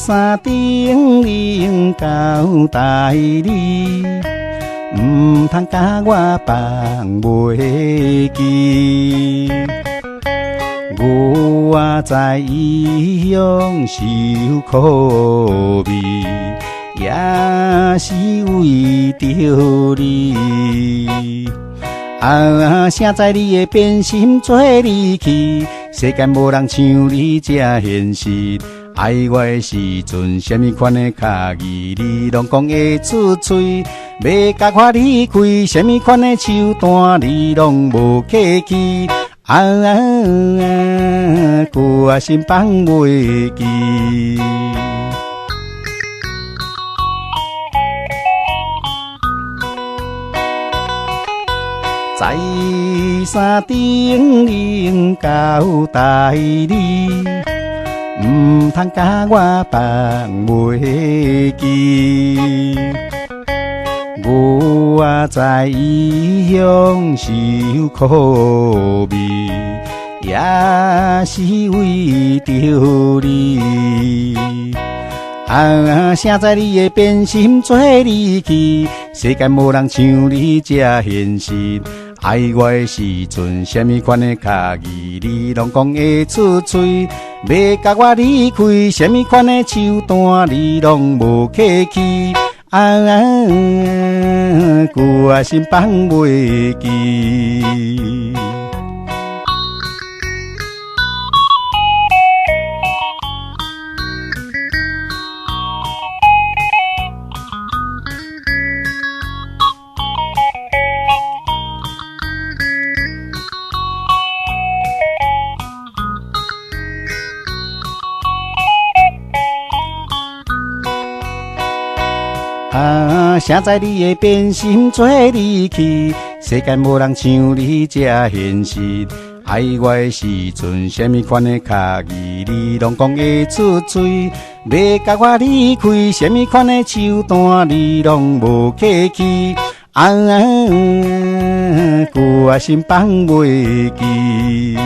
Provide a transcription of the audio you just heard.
山頂能交代你，毋通共我放袂記。我在異鄉受苦味，也是為著你。啊，誰知你會變心做離去，世間無人像你這現實。愛我的時陣，啥物款的跤意，你攏講會出喙，欲共我離開，啥物款的手段，你攏無客氣。啊啊啊！決心放袂記。在山頂能交代你，毋通共我放袂記。我在異鄉受苦味，也是為著你。啊，誰知你會變心做離去，世間無人像你這現實。愛我的時陣，啥物款的跤意，你攏講會出喙，欲共我離開，啥物款的手段，你攏無客氣。啊啊，決心放袂記。啊，誰知你會變心做離去，世間無人像你這現實。愛我的時陣，啥物款的跤意，你攏講會出喙，欲共我離開，啥物款的手段，你攏無客氣。啊，決心放袂記。